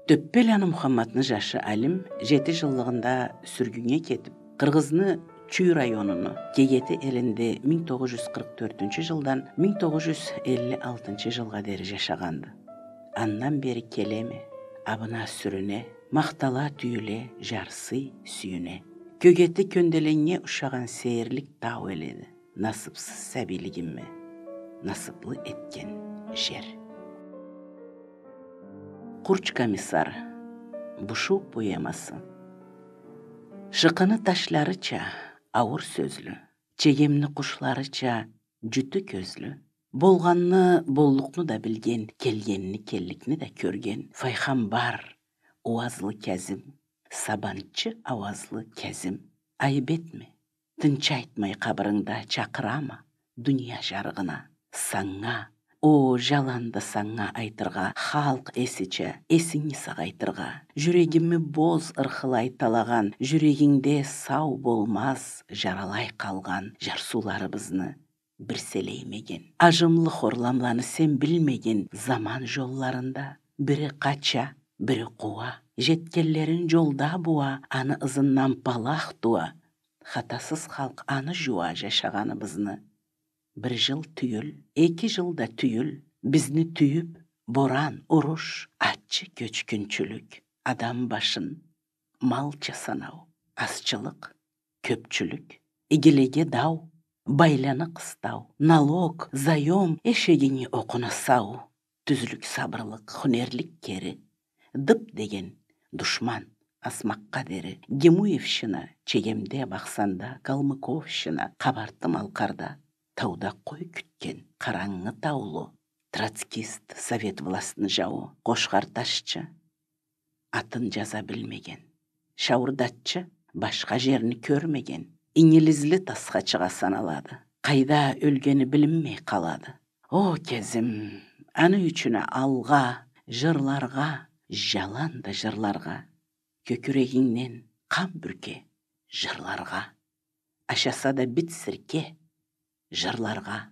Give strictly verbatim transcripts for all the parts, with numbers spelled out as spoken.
Тёппеланы Мухамматны жашы Алим жети жыллыгъында сюргюннге кетип, Къыргъызны Чуй районуну Кегети элинде минг тогъуз жюз къыркъ тёртюнчю жылдан минг тогъуз жюз элли алтынчы жылгъа дери жашагъанды. Андан бери келеме, абына, сюрюне, махтала, тюйюле, жарсый, сюйюне. Кёгети Кёнделеннге ушагъан сейирлик тау эл эди. Насыпсыз сабийлигими насыплы этген жер. Къурч комиссар. Бушуу поэмасы. Шыкъыны ташларыча аур сёзлю, Чегемни къушларыча жютю кёзлю, болгъанны, боллукъну да билген, келгенни, келликни да кёрген файхамбар ууазлы Кязим, сабанчы ауазлы Кязим. Айып этме, тынч айтмай къабырынгда, чакъырама дуния жарыгъына, санга, о, жаланда санга айтыргъа, халкъ эсича, эсинги сагъайтыргъа. Жюрегими боз ырхылай талагъан, жюрегингде сау болмаз жаралай къалгъан жарсыуларыбызны бир селеймеген. Ажымлы хорламланы сен билмеген заман жолларында бири къача, бири къууа. Жетгенлерин жолда бууа, аны ызындан палах тууа. Хатасыз халкъ аны жууа жашагъаныбызны. Бир жыл тюйюл, эки жыл да тюйюл, бизни тюйюп, боран, уруш, ачы кёчгюнчюлюк, адам башын малча санау, азчылыкъ, кёпчюлюк, игилеге дау, байланы къыстау, налог, заём, эшегинги окъуна сау, тюзлюк, сабырлыкъ, хунерлик кери, дып деген душман, асмакъгъа дери, Гемуевщина, Чегемде, Бахсанда, Калмыковщина, Къабарты-Малкъарда, тауда къой кютген къарангы таулу, троцкист, совет властны жауу, къошхар ташчы, атын жаза билмеген. Шауурдатчы, башха жерни кёрмеген, ингилизли тасхачыгъа саналады. Къайда ёлгени билинмей къалады. О, Кязим, аны ючюн а алгъа, жырларгъа, жаланда жырларгъа. Кёкюрегингден къан бюрке жырларгъа. Ашаса да бит сирке жырларгъа.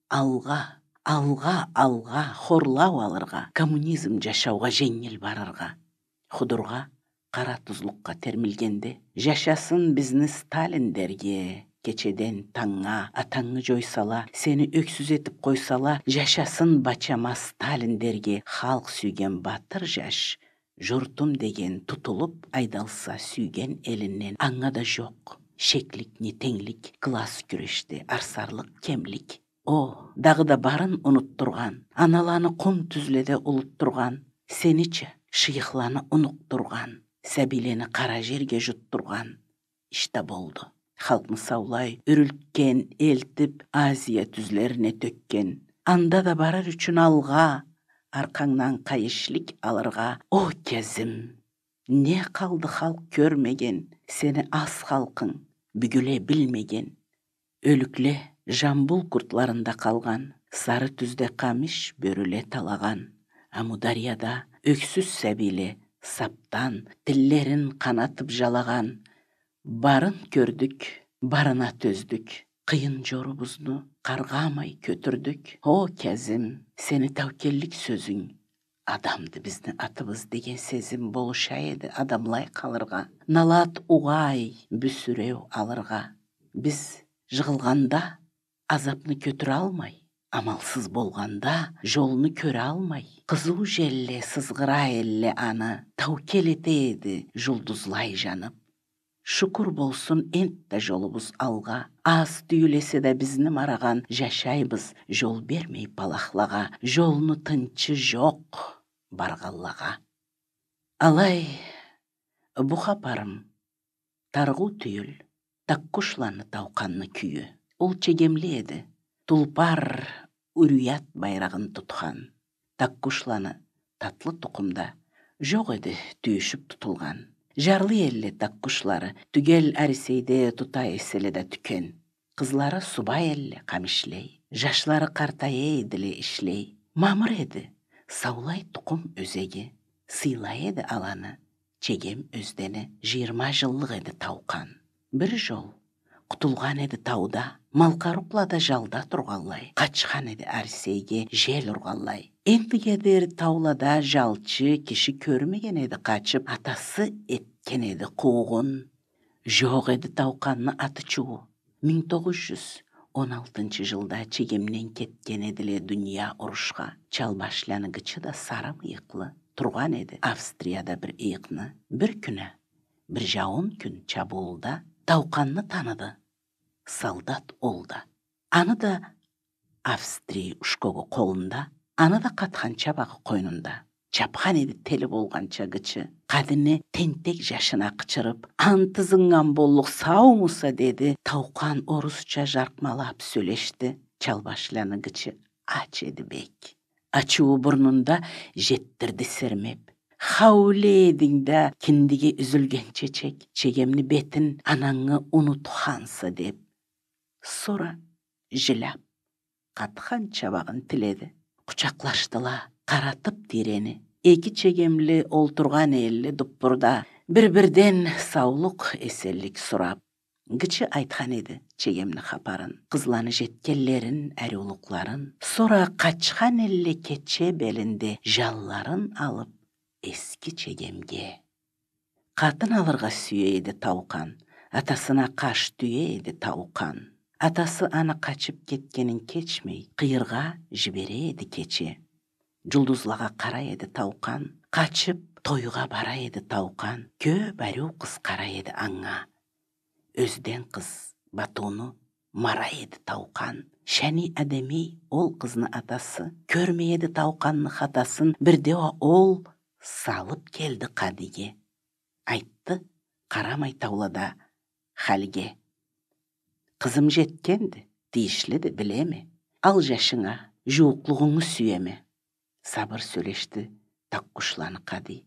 Алгъа, алгъа, алгъа, хорлау алыргъа, коммунизм жашаугъа женгил барыргъа. Худургъа, къара тузлукъгъа термилгенде, жашасын бизни Сталин дерге, кечеден танга атангы жойсала, сени ёксюз этип къойсала, жашасын бачама Сталин дерге, халкъ сюйген батыр жаш, журтум деген тутулуп айдалса сюйген элинден, анга да жокъ шеклик, не тенглик, класс кюрешде арсарлыкъ, кемлик. О, дагъыда барын унутдургъан, аналаны къум тюзледе улутдургъан, сенича шыйыхланы унукъдургъан, сабийлени къара жерге жутдургъан иш да болду. Халкъны саулай юрютген, элтип, Азия тюзлерине тёкген. Анда да барыр ючюн алгъа, аркъангдан къайишлик алыргъа. О, Кязим, не къалды халкъ кёрмеген, сени аз халкъынг бюгюле билмеген. Ёлюкле Жамбул куртларында къалгъан, Сары тюзде къамиш бёрюле талагъан, Амударьяда ёксюз сабийле саптан тиллерин къанатып жалагъан. Барын кёрдюк, барына тёздюк, къыйын жорубузну къаргъамай кётюрдюк. О, Кязим, сени таукеллик сёзюнг адамды бизни атыбыз деген сезим болуша эди адамлай къалыргъа. Налат угъай, бюсюреу алыргъа. Биз жыгъылгъанда азапны кётюралмай, амалсыз болгъанда жолну кёралмай, къызыу желле сызгъыра элле аны, таукел эте эди жулдузлай жанып. Шукур болсун, энтда жолубуз алгъа. Аз тюйюл эсе да бизни марагъан, жашайбыз, жол бермей палахлагъа, жолну тынчы жокъ баргъанлагъа. Алай, бу хапарым тарыгъыу тюйюл, Таккушланы Таукъанны кюйю. Ол чегемли эди, тулпар урият байрагъын тутхан. Таккушланы татлы тукъумда жокъ эди тюйюшюп тутулгъан. Жарлы элле Таккушлары, тюгел Аресейде тута эселе да тюкен. Къызлары субай элле къамишлей, жашлары къартая эдиле ишлей. Мамыр эди, саулай тукъум ёзеги, сыйлай эди аланы чегем ёздени. Жыйырма жыллыкъ эди Таукъан. Бир жол къутулгъан эди тауда, Малкъарукълада жалда тургъанлай, къачхан эди Аресейге жел ургъанлай. Энтиге дери таулада жалчы киши кёрмеген эди къачып, атасы этген эди къуугъун. Жокъ эди Таукъанны аты-чууу. Минг тогъуз жюз он алтынчы жылда Чегемден кетген эдиле дуния урушха. Чалбашланы Гычы да сары мыйыкълы тургъан эди Австрияда бир ыйыкъны. Бир кюн а, бир жауун кюн чабыуулда Таукъанны таныды. Солдат ол да. Аны да Австрий ушкогу къолунда, аны да къатхан чабагъы къойнунда. Чапхан эди тели болгъанча Гычы. Къадини тентек жашына къычырып, «Антызыннган боллукъ, саумуса?» — деди. Таукъан орусча жаркъмалап сёлешди. Чалбашланы Гычы ач эди бек. Ачыуу бурнунда жетдирди сермеп. «Хауле эдинг да, киндиги юзюлген чечек, Чегемни бетин анангы унутханса», — деп. Сора жиляп, къатхан чабагъын тиледи. Къучакълашдыла, къаратып тийрени. Эки чегемли олтургъан элле дуппурда, бир-бирден саулукъ, эсенлик сурап. Гычы айтхан эди Чегемни хапарын, къызланы жетгенлерин, ариулукъларын. Сора къачхан элле кече белинде жанларын алып эски Чегемге. Къатын алыргъа сюе эди Таукъан, атасына къаш тюе эди Таукъан. Атасы аны къачып кетгенин кечмей, къыйыргъа жибере эди кече. Жулдузлагъа къарай эди Таукъан, къачып тойгъа барай эди Таукъан. Кёп ариу къыз къарай эди анга. Ёзден къыз Батууну марай эди Таукъан. Шани Адемий ол къызны атасы. Кёрмей эди Таукъанны хатасын, бирде уа ол салып келди къадиге. Айтды, къарамай таулада халге. Къызым жетгенди, тийишлиди, билеме. Ал жашынга, жууукълугъунгу сюеме. Сабыр сёлешди такъкъушланы къади.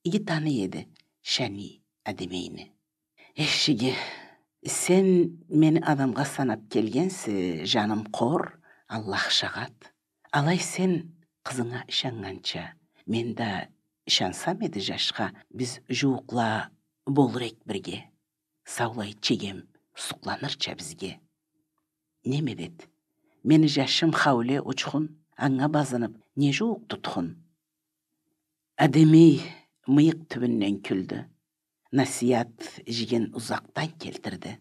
Иги таный эди Шани Адемийни. Эшшиги, сен мени адамгъа санап келгенсе, жаным къор, Аллах шагъат. Алай сен къызынга ышаннганча, мен да ышансам эди жашха, биз жууукъла болур эк бирге. Саулай Чегем сукъланырча бизге. Не медет? Мени жашым хауле учхун, анга базынып, не жууукъ тутхун? Адемий мыйыкъ тюбюнден кюлдю. Насият жигин узакъдан келтирди.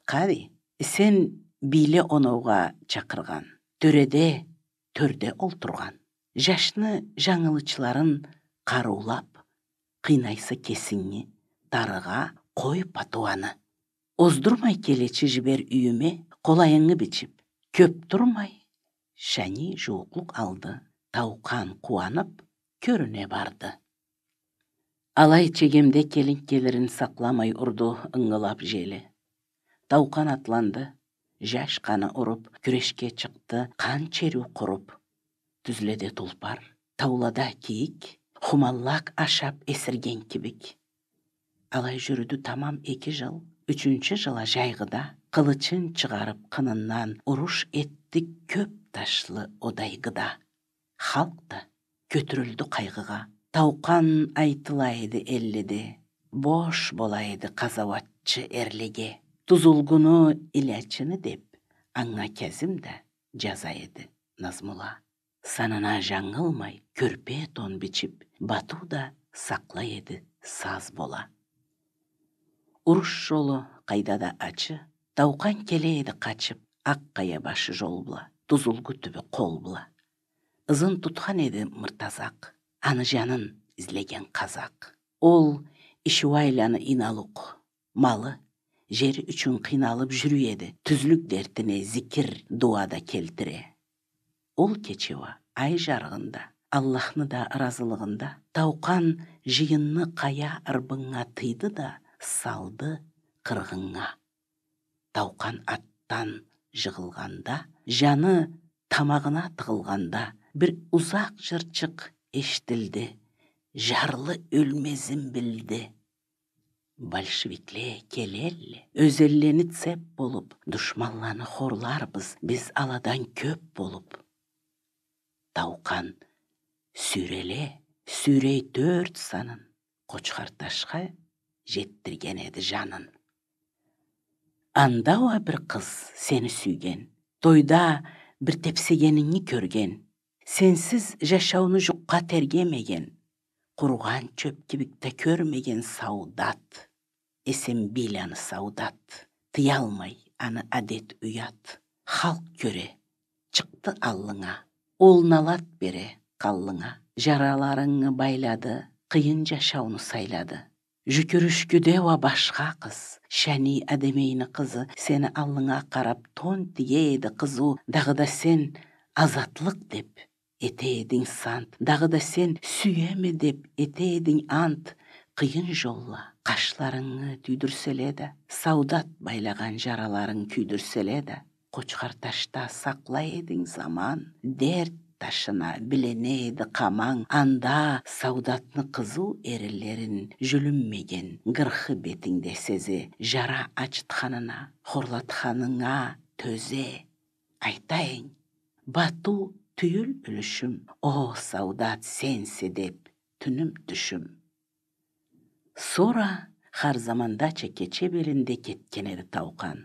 Къади, сен бийле оноугъа чакъыргъан, тёреде, тёрде олтургъан. Жашны жангылычларын къарыулап, къыйнайса кесинги, дарыгъа къой патуаны. Оздурмай келечи жибер юйюме, къолайынгы бичип. Кёп турмай, Шани жууукълукъ алды, Таукъан къууанып, кёрюне барды. Алай Чегемде келин келирин сакъламай урду ынгылап жели. Таукъан атланды, жаш къаны уруп, кюрешге чыкъды, къан чериу къуруп. Тюзледе тулпар, таулада кийик, хумаллак ашап эсирген кибик. Алай жюрюдю тамам эки жыл, ючюнчю жыла жайгъыда, къылычын чыгъарып къынындан, уруш этди кёп ташлы одайгыда. Халкъ да кётюрюлдю къайгъыгъа. Таукъан айтыла эди элледе, бош бола эди къазауатчы эрлеге. Тузулгуну илячыны деп, анга Кязим да жаза эди назмула. Санына жангылмай, кёрпе тон бичип, Бату да сакълай эди саз бола. Уруш жолу къайда да ачы, Таукъан келе эди къачып, Акъ къая башы жол бла, Тузулгу тюбю къол бла. Ызын тутхан эди Мыртазакъ, аны жанын излеген къазакъ. Ол Ишиуайланы Иналукъ, малы, жери ючюн къыйналып жюрюй эди, тюзлюк дертине зикир, дуа да келтире. Ол кече уа ай жарыгъында, Аллахны да ыразылыгъында, Таукъан жыйынны къая ырбыннга тыйды да, салды къыргъыннга. Таукъан атдан жыгъылгъанда, жаны тамагъына тыгъылгъанда, бир узакъ жырчыкъ эшитилди, жарлы ёлмезин билди. Большевикле келелле, ёзенлени цеп болуп, душманланы хорларбыз биз аладан кёп болуп. Таукъан сюйреле, сюйрей тёрт санын, Къочхарташха жетдирген эди жанын. Анда уа бир къыз сени сюйген, тойда бир тепсегенинги кёрген. Сенсиз жашауну жукъгъа тергемеген, къуругъан чёп кибик да кёрмеген Саудат. Эсенбийланы Саудат. Тыялмай аны адет, уят. Халкъ кёре, чыкъды аллынга. Ол налат бере къаллынга. Жараларынгы байлады, къыйын жашауну сайлады. Жюкюрюшкюде уа башха къыз, Шани Адемейни къызы, сени аллынга къарап тон тиге эди къызыу, дагъыда сен азатлыкъ деп эте эдинг сант, дагъыда сен сюеме деп эте эдинг ант. Къыйын жолла къашларынгы тюйдюрселе да, Саудат, байлагъан жараларынг кюйдюрселе да, Къочхарташда сакълай эдинг заман, дерт ташына билене эди къаманг, анда Саудатны къызыу эринлерин жюлюнмеген гырхы бетингде сезе, жара ачытханына, хорлатханынга тёзе. Айтайын, Бату тюйюл юлюшюм, о, Саудат, сенсе деп тюнюм, тюшюм. Сора хар замандача кече белинде кетген эди Таукъан.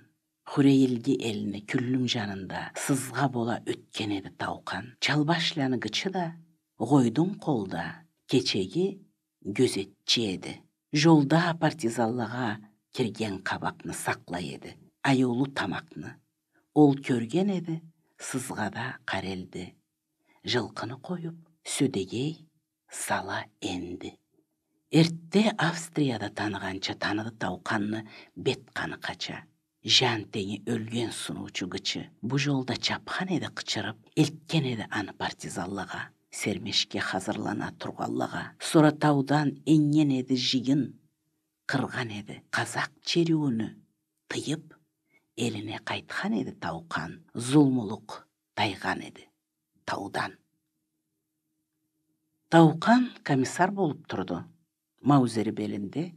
Хурейилги элни кюллюм жанында сызгъа бола ётген эди Таукъан. Чалбашланы гычы да, Гъойдун къолда кечеги гёзетчи эди. Жолда партизанлагъа кирген къабакъны сакълай эди, аюулу тамакъны. Ол кёрген эди, сызгъада къаралды. Жылкъыны къоюп, сёдегей сала энди. Эртте Австрияда таныгъанча таныды Таукъанны бет къаны къача. Жан тенги ёлген сунуучу гычы. Бу жолда чапхан эди къычырып, элтген эди аны партизанлагъа, сермешге хазырлана тургъанлагъа. Сора таудан эннген эди жыйын, къыргъан эди къазакъ чериуню тыйып, элине къайтхан эди Таукъан, зулмулукъ тайгъан эди таудан. Таукъан комиссар болуп турду. Маузери белинде,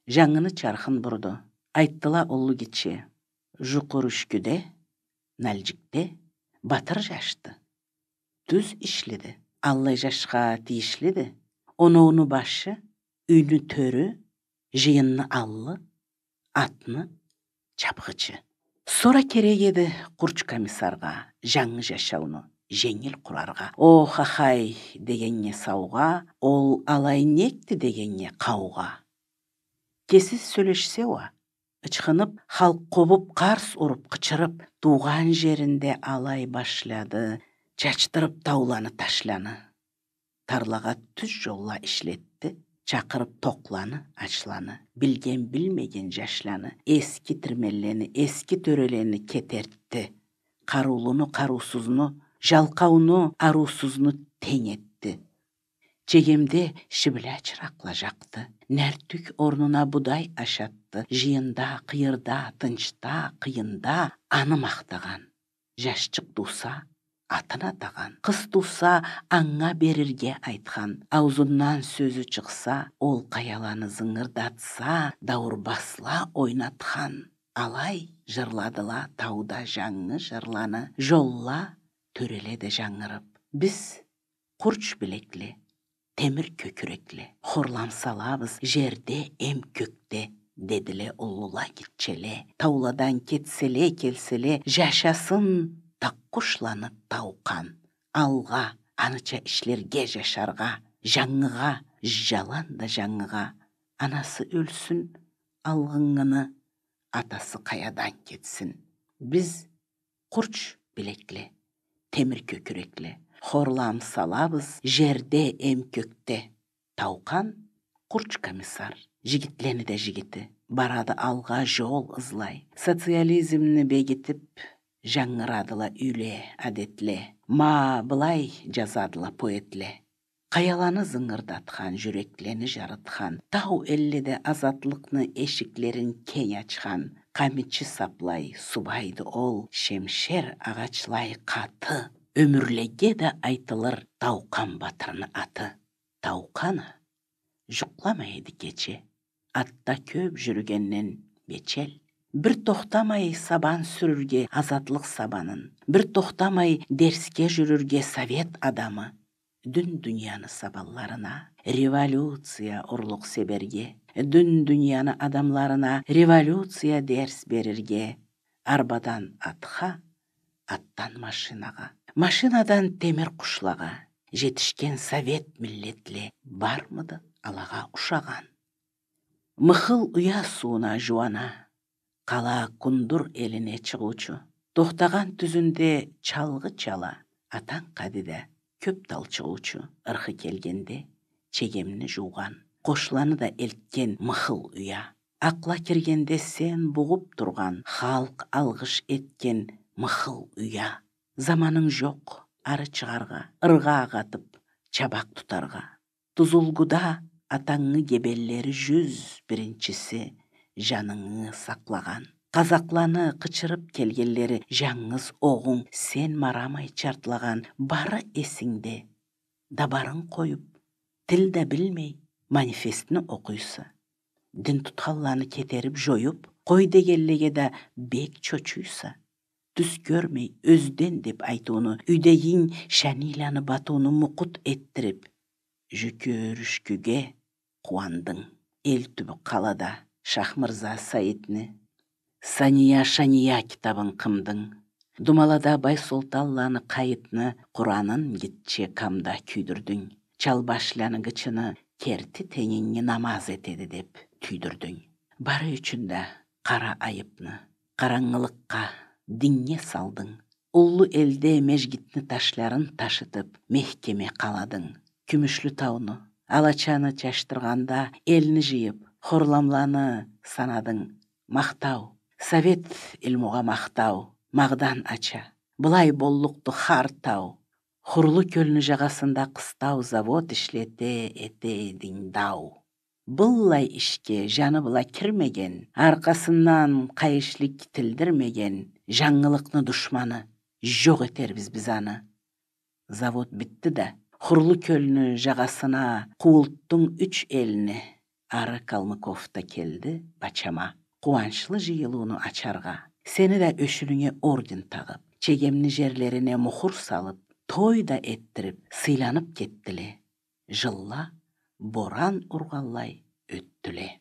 жангыны чархын бурду. Айтдыла уллу-гитче, Жукъур Ючкюде, Нальчикде батыр жашды. Тюз ишлиди. Аллай жашха тийишлиди. Оноуну башы, юйню тёрю, жыйынны аллы, атны чапхычы. Сора керек эди къурч комиссаргъа жангы жашауну женгил къураргъа. О, хахай дегеннге саугъа, ол алай некди дегеннге къаугъа. Кеси сёлешсе уа, ычхынып, халкъ къобуп, къарс уруп, къычырып, туугъан жеринде алай башлады, чачдырып тауланы, ташланы. Тарлагъа тюз жолла ишлетди, чакъырып токъланы, ачланы, билген-билмеген жашланы, эски тирменлени, эски тёрелени кетертди. Къарыулуну, къарыусузну, жалкъауну, аруусузну тенг этди. Чегемде шибля чыракъла жакъды. Нартюх орнуна будай ашатды. Жыйында, къыйырда, тынчда, къыйында аны махтагъан. Жашчыкъ тууса, атын атагъан. Къыз тууса, анга берирге айтхан. Аузундан сёзю чыкъса, ол къаяланы зынгырдатса, дауурбасла ойнатхан. Алай жырладыла тауда жангы жырланы, жолла, тёреле да жангырып. Биз къурч билекле, темир кёкюрекле, хорлам салабыз жерде эм кёкде, дедиле уллула, гитчеле. Тауладан кетселе, келселе, жашасын Такъкъушланы Таукъан. Алгъа, аныча ишлерге, жашаргъа, жангыгъа, жаланда жангыгъа. Анасы ёлсюн алгъынгыны, атасы къаядан кетсин. Биз къурч билекле, темир кёкюрекле, хорлам салабыз жерде эм кёкде. Таукъан къурч комиссар, жигитлени да жигити, барады алгъа, жол ызлай. Социализмни бегитип, жангырадыла юйле, адетле. Ма былай жазадыла поэтле. Къаяланы зынгырдатхан, жюреклени жарытхан, тау элледе азатлыкъны эшиклерин кенг ачхан, къамичи саплай субайды ол, шемшер агъачлай къаты, ёмюрлеге да айтылыр Таукъан батырны аты. Таукъан а жукъламай эди кече, атда кёп жюрюгенден бечел. Бир тохтамай сабан сюрюрге азатлыкъ сабанын, бир тохтамай дерсге жюрюрге совет адамы. Дюн дунияны сабанларына революция урлукъ себерге, дюн дунияны адамларына революция дерс берирге, арбадан атха, атдан машинагъа, Машинадан темир къушлагъа жетишген совет миллетле бармыды алагъа ушагъан? Мыхыл уя сууна жууана, къала Кундур элине чыгъыучу, тохтагъан тюзюнде чалгъы чала, атанг къадиде кёп талчыгъыучу, ырхы келгенде чегемни жуугъан, къошланы да элтген мыхыл уя. Акъла киргенде сен бугъуп тургъан, халкъ алгъыш этген мыхыл уя. Заманынг жокъ ары чыгъаргъа, ыргъа агъатып, чабакъ тутаргъа. Тузулгуда атангы гебенлери жюз биринчиси жанынгы сакълагъан. Къазакъланы къычырып келгенлери жангыз огъунг сен марамай чартлагъан, бары эсингде. Да барын къоюп, тил да билмей, манифестни окъуйса. Дин тутханланы кетерип, жоюп, къой дегенлеге да бек чочуйса. Тюз кёрмей, ёзден деп айтыуну, юйдегинг Шанийланы Батууну мукъут этдирип, жюкюрюшкюге къууандынг. Эл тюбю къалада Шахмырза Саитни, Сания Шания китабын къымдынг. Думалада Байсолтанланы Къайытны Къуранын гитче камда кюйдюрдюнг. Чалбашланы гычыны керти тенгинги намаз этеди деп тюйдюрдюнг. Бары ючюн да къара айыпны къарангылыкъгъа, диннге салдынг. Уллу элде межгитни ташларын ташытып, мехкеме къаладынг. Кюмюшлю тауну, Алачаны чачдыргъанда, элни жыйып, хорламланы санадынг. Махтау, совет илмугъа махтау, магъдан ача. Былай боллукъду хар тау. Хурлу кёлню жагъасында къыстау завод ишлете эте эдинг дау. Быллай ишге жаны бла кирмеген, аркъасындан къайышлык тилдирмеген жангылыкъны душманы, жокъ этербиз биз аны. Завод битди да, Хурлу кёлню жагъасына къуултдунг юч элни. Ары Калмыков да келди, Бачама. Къууанчлы жыйылыуну ачаргъа, сени да ёшюнюнге орден тагъып, чегемни жерлерине мухур салып, той да этдирип, сыйланып кетдиле. Жылла боран ургъанлай ётдюле.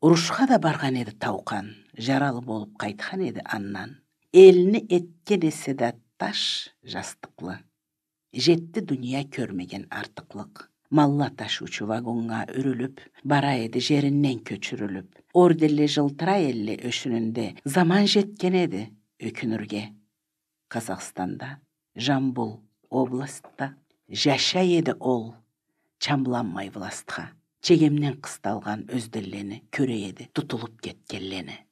Урушха да баргъан эди Таукъан, жаралы болуп къайтхан эди андан. Элни этген эсе да таш жастыкълы. Жетди дуния кёрмеген артыкълыкъ. Малла ташыучу вагоннга юрюлюп, бара эди жеринден кёчюрюлюп. Орденле жылтырай элле ёшюнюнде, заман жетген эди ёкюнюрге. Къазахстанда, Жамбул областда жашай эди ол, чамланмай властха. Чегемден къысталгъан ёзденлени кёре эди, тутулуп кетгенлени.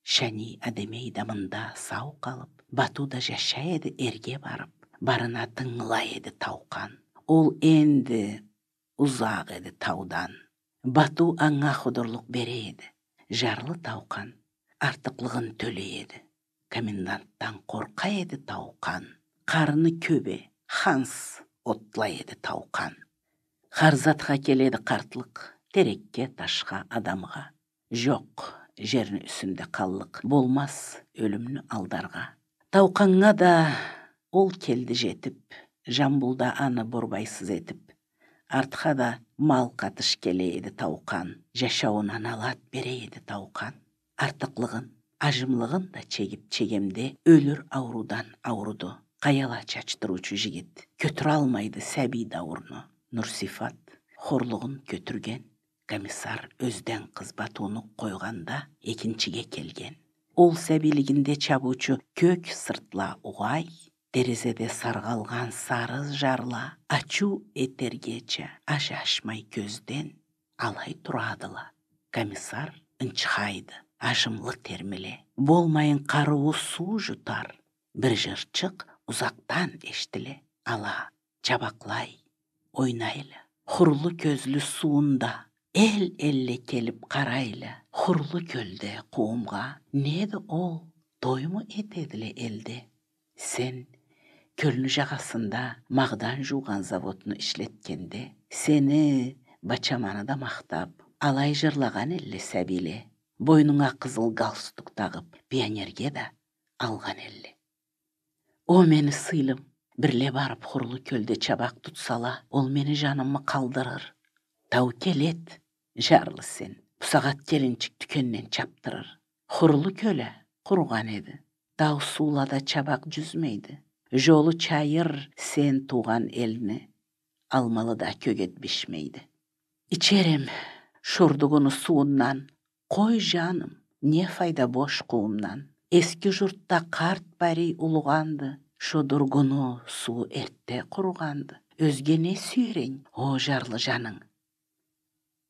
Шани Адемей да мында сау къалып, Бату да жашай эди эрге барып, барына тынгылай эди Таукъан. Ол энди узакъ эди таудан. Бату анга худурлукъ бере эди. Жарлы Таукъан артыкълыгъын тёлей эди. Комендантдан къоркъа эди Таукъан. Къарны кёбе, ханс отлай эди Таукъан. Хар затха келеди къартлыкъ, терекге, ташха, адамгъа. Жокъ жерни юсюнде къаллыкъ, болмаз ёлюмню алдаргъа. Таукъаннга да ол келди жетип, Жамбулда аны борбайсыз этип. Артха да мал къатыш келе эди Таукъан, жашауна налат бере эди Таукъан. Артыкълыгъын, ажымлыгъын да чегип, чегемде ёлюр аурудан ауруду. Къаяла чачдыруучу жигит кётюралмайды сабий дауурну. Нурсифат хорлугъун кётюрген. Комиссар ёзден къыз Батуну къойгъанда, экинчиге келген. Ол сабийлигинде чабыучу кёк сыртла угъай, терезеде саргъалгъан сары жарла ачыу этергеча ажашмай кёзден алай турадыла. Комиссар ынчхайды, ажымлы термиле. Болмайын къарыуу суу жутар, бир жырчыкъ узакъдан эшитиле. Ала чабакълай, ойнайла. Хурлу кёзлю суунда эл-элле келип къарайла. Хурлу кёлде къууумгъа неди ол, тойму этедиле элде? Сен кёлню жагъасында магъдан жуугъан заводну ишлетгенде, сени, Бачаманы да махтап, алай жырлагъан элле сабийле. Бойнунга къызыл галстук тагъып, пионерге да алгъан элле. О, мени сыйлым, бирле барып Хурлу кёлде чабакъ тутсала, ол мени жанымы къалдырыр. Тау келет, жарлы сен, бусагъат келинчик тюкенден чапдырыр. Хурлу кёл а къуругъан эди. Тау суулада чабакъ жюзмейди. Жолу чайыр сен туугъан элни, алмалы да кёгет бишмейди. Ичерем шордугуну сууундан, къой, жаным, не файда бош къууумдан? Эски журтда къарт барий улугъанды, шо дургуну суу эртте къуругъанды. Ёзге не сюеринг, о жарлы жанынг?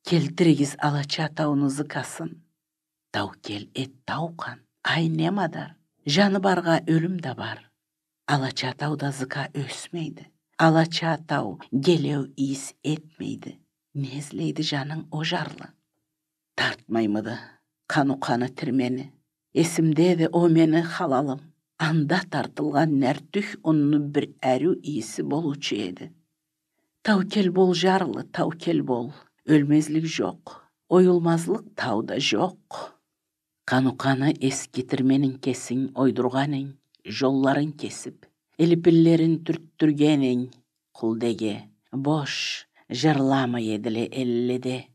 Келтиригиз Алача тауну зыкасын. Таукел эт, тау къан, ай, не мадар? Жаны баргъа ёлюм да бар. Алача тауда зыка ёсмейди. Алача тау гелеу ийис этмейди. Не излейди жанынг, о жарлы? Тартмаймыды Къану-Къаны тирмени? Эсимдеди, о мени халалым. Анда тартылгъан нартюх унну бир ариу ийиси болуучу эди. Таукел бол, жарлы, таукел бол. Ёлмезлик жокъ, оюлмазлыкъ тау да жокъ. Къану-Къаны эски тирменинг кесинг ойдургъан эдинг, жолларын кесип, илипинлерин тюртдюрген эдинг Къулдеге. Бош жырламай эдиле элледе.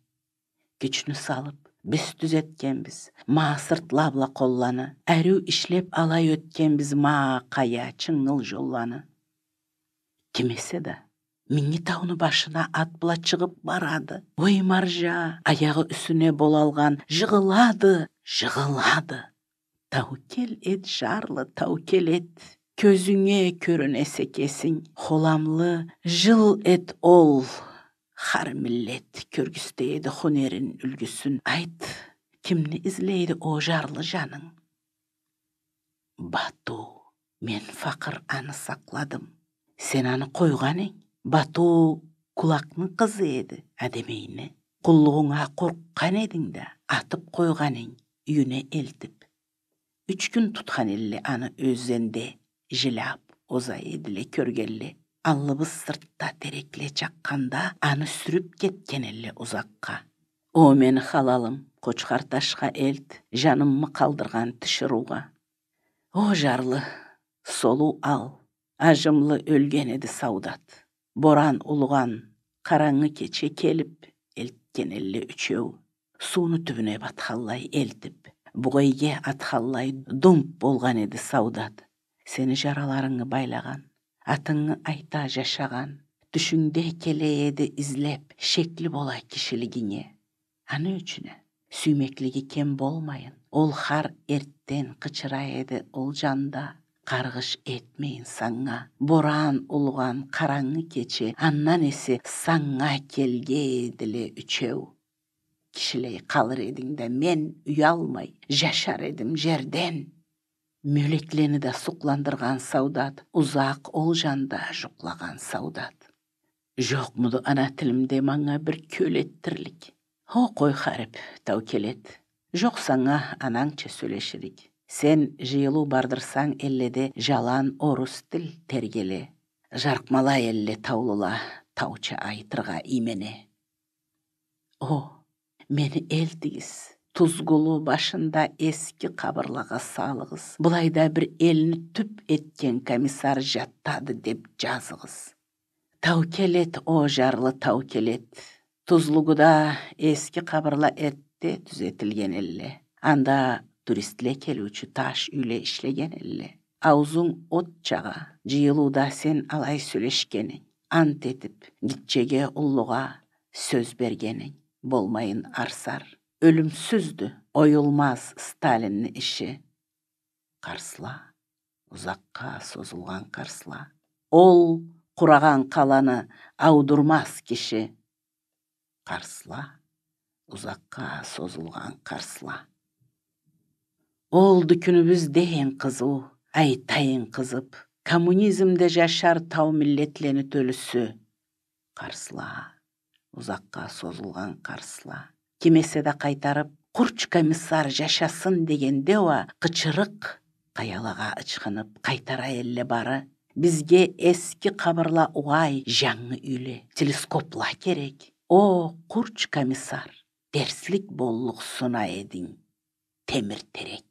Кючню салып, биз тюзетгенбиз, ма сыртла бла къолланы, ариу ишлеп алай ётгенбиз ма къая, чынгыл жолланы. Ким эсе да, Минги тауну башына ат бла чыгъып барады. Ой, маржа, аягъы юсюне болалгъан, жыгъылады, жыгъылады. Таукел эт, жарлы, таукел эт. Кёзюнге кёрюнесе кесинг, холамлы, жыл эт ол. Хар миллет кёргюзте эди хунерин, юлгюсюн. Айт, кимни излейди о жарлы жанынг? Бату, мен факъыр аны сакъладым. Сен аны къойгъан эдинг. Бату Кулакны къызы эди, Адемейни. Къуллугъунга къоркъгъан эдинг да, атып къойгъан эдинг, юйюне элтип. Юч кюн тутхан элле аны ёзенде, жиляп, оза эдиле кёргенле. Аллыбыз сыртда терекле чакъгъанда, аны сюрюп кетген элле узакъгъа. О мени халалым, Къочхарташха элт, жанымы къалдыргъан тиширыугъа. О жарлы, солуу ал, ажымлы ёлген эди Саудат. Боран улугъан, къарангы кече келип, элтген элле ючеу. Сууну тюбюне батханлай элтип, бугъейге атханлай думп болгъан эди Саудат. Сени жараларынгы байлагъан, атынгы айта жашагъан, тюшюнгде келе эди излеп, шекли бола кишилигинге. Аны ючюн а, сюймеклиги кем болмайын, ол хар эртден къычыра эди ол жанда. Къаргъыш этмейин санга, боран улугъан, къарангы кече, андан эсе санга келге эдиле ючеу. Кишилей къалыр эдинг да, мен уялмай жашар эдим жерден. Мёлеклени да сукъландыргъан Саудат, узакъ ол жанда жукълагъан Саудат. Жокъмуду ана тилимде манга бир кёл этдирлик? Хо, къой, харип, таукел эт. Жокъ санга анангча сёлеширик. Сен жыйылыу бардырсанг элледе, жалан орус тил тергеле. Жаркъмала элле таулула, тауча айтыргъа иймене. О, мени элтигиз, Тузгулу башында эски къабырлагъа салыгъыз. Былайда бир элни тюп этген комиссар жатады деп жазыгъыз. Таукел эт, о жарлы, таукел эт. Тузлугуда эски къабырла эртте тюзетилген элле. Анда туристле келиучю таш юйле ишлеген элле. Аузунг от чагъа, жыйылыуда сен алай сёлешген эдинг. Ант этип, гитчеге, уллугъа сёз берген эдинг. Болмайын арсар. Ёлюмсюздю, оюлмаз Сталинни иши. Къарсла, узакъгъа созулгъан къарсла. Ол къурагъан къаланы аудурмаз киши. Къарсла, узакъгъа созулгъан къарсла. Олду кюнюбюз дейин къызыу, айтайын къызып, коммунизмде жашар тау миллетлени тёлюсю. Къарсла, узакъгъа созулгъан къарсла. Ким эсе да къайтарып, къурч комиссар жашасын дегенде уа, къычырыкъ къаялагъа ычхынып къайтара элле бары. Бизге эски къабырла угъай, жангы юйле, телескопла керек. О, къурч комиссар, терслик боллукъ суна эдинг, темир терек.